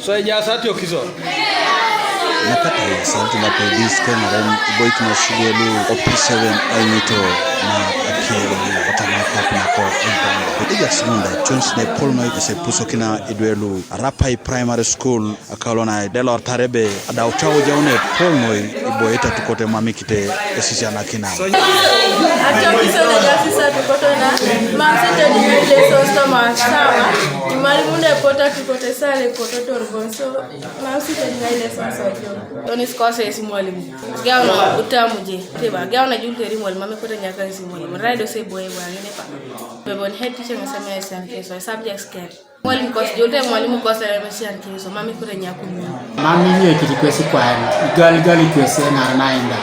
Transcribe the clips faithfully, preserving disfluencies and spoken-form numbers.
So ejaas atiokisio. Napata ya santi na pedis ke na ren boik na shugelu opis seven aimito na akiel otama kap na ko empa. Ija sunda chons ne polno ise puso kina idwelu Arapai Primary School akalona delor tarebe adau chau jaune polno iboita tukote mamikite esisiana kina. Atiokisio na ejaas atukoto na mamsi tedi ngai lessons to masawa. Imali mune pota tukote sale koto torbonso. Mamsi tedi ngai lessons atiokisio. Tonis kose esi mwalimu. Gawna utamu je. Tiba gawna jul teri mwalimu mame kote nyaka esi mwalimu. Raido se boy wa ngene pa. Bebon head teacher ngasame esi anke so subjects care. Mwalimu kos jul te mwalimu kos ere mesi anke so mame kote nyaku. Mami nye kiti kwesi kwari. Igal igal kwesi na nainda.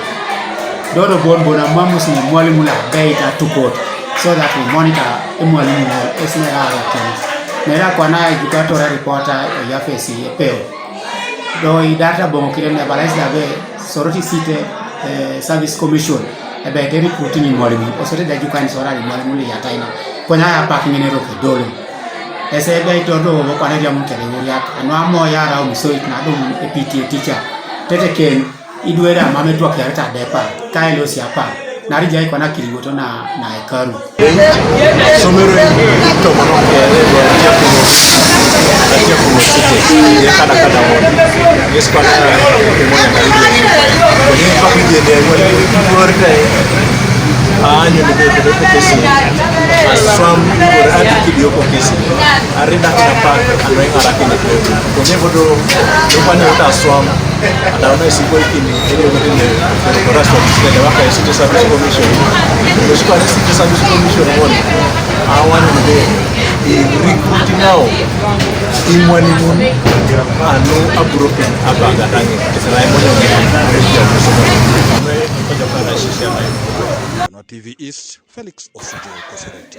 Dodo bon bona mamus ni mwalimu la beita tukot. So that we monitor e mwalimu mo esne rara kini. Nera kwana educator reporter ya fesi e peo. Do i data bongo kire ne balance da be Soroti City eh, Service Commission ebe te recruiting in mwalimu. Osote da jukan sora ni mwalimu ni yataina. Konya ya parking ne roke dolo. Ese ebe to do bo kwane dia mun kere uriak. Ano amo ya ra um so it na do mun A P T A teacher. Tete ken idwera mame twak yare ta depa. Kaelo siapa. Nari jai kwana kiriwoto na na ekaru. Somero to mono kere go atieko atieko mo site ye kada kada mo. Yes kwa na ke mo ya kari. Ni pa ku je de wala ni worte. Anyo ni de de ko kesi. Aswam ko ati kidio ko kesi. Arida kapa ano ngara kini. Ko ne bodo ko pa ne uta aswam. Ada na isi ko kini ele ko ne ko rasa ko ne wa ka isi service commission. Ko ko isi service commission mo. Awan de i recruit now. I mwani mun anu abroken abaga tangi. Rai mo ne. T V East, Felix Osujo Kosereti.